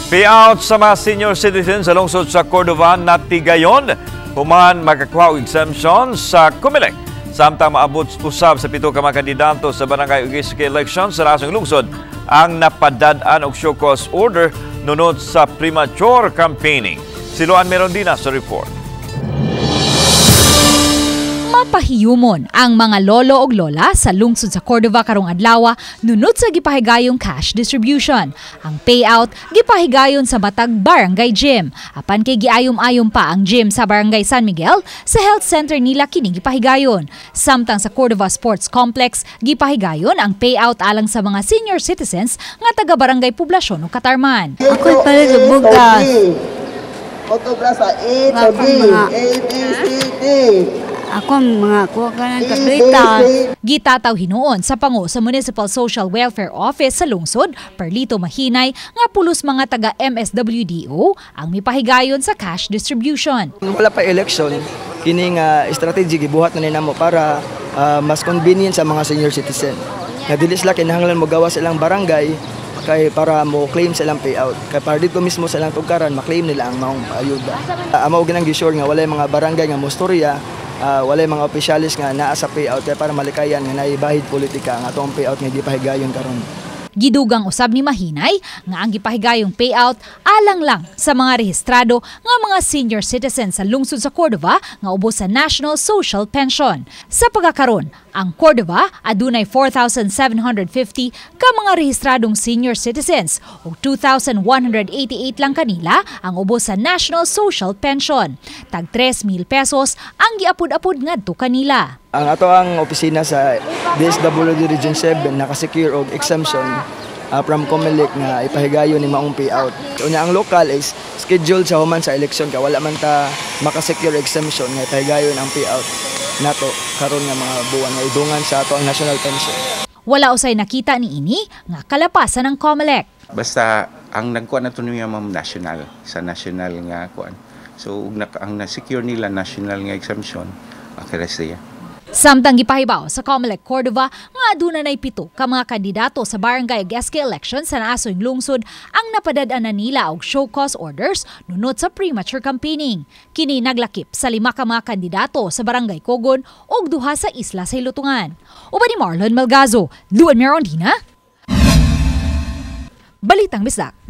Payout sa mga senior citizens sa lungsod sa Cordova natigayon human makakuha og exemption sa COMELEC. Samtang maabot usab sa 7 ka mga kandidato sa barangay ug SK election sa nasong lungsod ang napadad-an og show cause order nunot sa premature campaigning. Si Luan Merondina sa report. Mapahiyumon ang mga lolo og lola sa lungsod sa Cordova karong adlaw nunot sa gipahigayong cash distribution. Ang payout gipahigayon sa matag barangay gym. Apan kay giayom-ayom pa ang gym sa Barangay San Miguel, sa health center nila kini gipahigayon. Samtang sa Cordova Sports Complex gipahigayon ang payout alang sa mga senior citizens nga taga Barangay Poblasyon ug Katarman. Ako'y palit og bugas. Photograph sa A to B, A, B, C, D. Ako ang mga kuha ka ng kablitas. Gitataw hinuon sa pango sa Municipal Social Welfare Office sa lungsod, Perlito Mahinay, nga pulos mga taga MSWDO ang mipahigayon sa cash distribution. Wala pa election, kini nga strategy gibuhat na ni namo para mas convenient sa mga senior citizen. Nga dili sila kinahanglan mo gawas sa ilang barangay kay para mo claim sa ilang payout. Kay para dito mismo sa ilang tugkaran ma-claim nila ang maong ayuda. Amo ginang gisure nga walay mga barangay nga mostorya, walay mga opisyalis nga naa sa payout kay para malikayan nga naibahid politika ang atong payout nga gipahigayon karon. Gidugang usab ni Mahinay nga ang gipahigayong payout alang lang sa mga rehistrado nga mga senior citizens sa lungsod sa Cordova nga ubos sa National Social Pension. Sa pagkakaron, ang Cordova adunay 4,750 ka mga rehistradong senior citizens ug 2,188 lang kanila ang ubos sa National Social Pension. Tag 3,000 pesos ang giapod-apod ngadto kanila. Ang ato ang opisina sa DSWD Region 7 nakasecure og exemption from COMELEC nga ipahigayon ni maong payout. Unya ang local is scheduled sa human sa election kay wala man ta makasecure exemption nga ipahigayon ang payout nato karon nga mga buwan nga idungan sa ato ang national pension. Wala usay nakita ni ini nga kalapasan ng COMELEC. Basta ang nagkuan na to niya, ma'am, national sa national nga kuan. So ug ang na-secure nila national nga exemption, okay ra siya. Samtang gipahibaw sa COMELEC Cordova nga aduna nay 7 ka mga kandidato sa barangay ug SK election sa naasoy lungsod ang napadad-an nila og show cause orders nunot sa premature campaigning. Kini naglakip sa 5 ka mga kandidato sa Barangay Cogon ug 2 sa Isla sa Hilutungan. Uban ni Marlon Malgazo, Luan Merondina, Balitang Bisdak.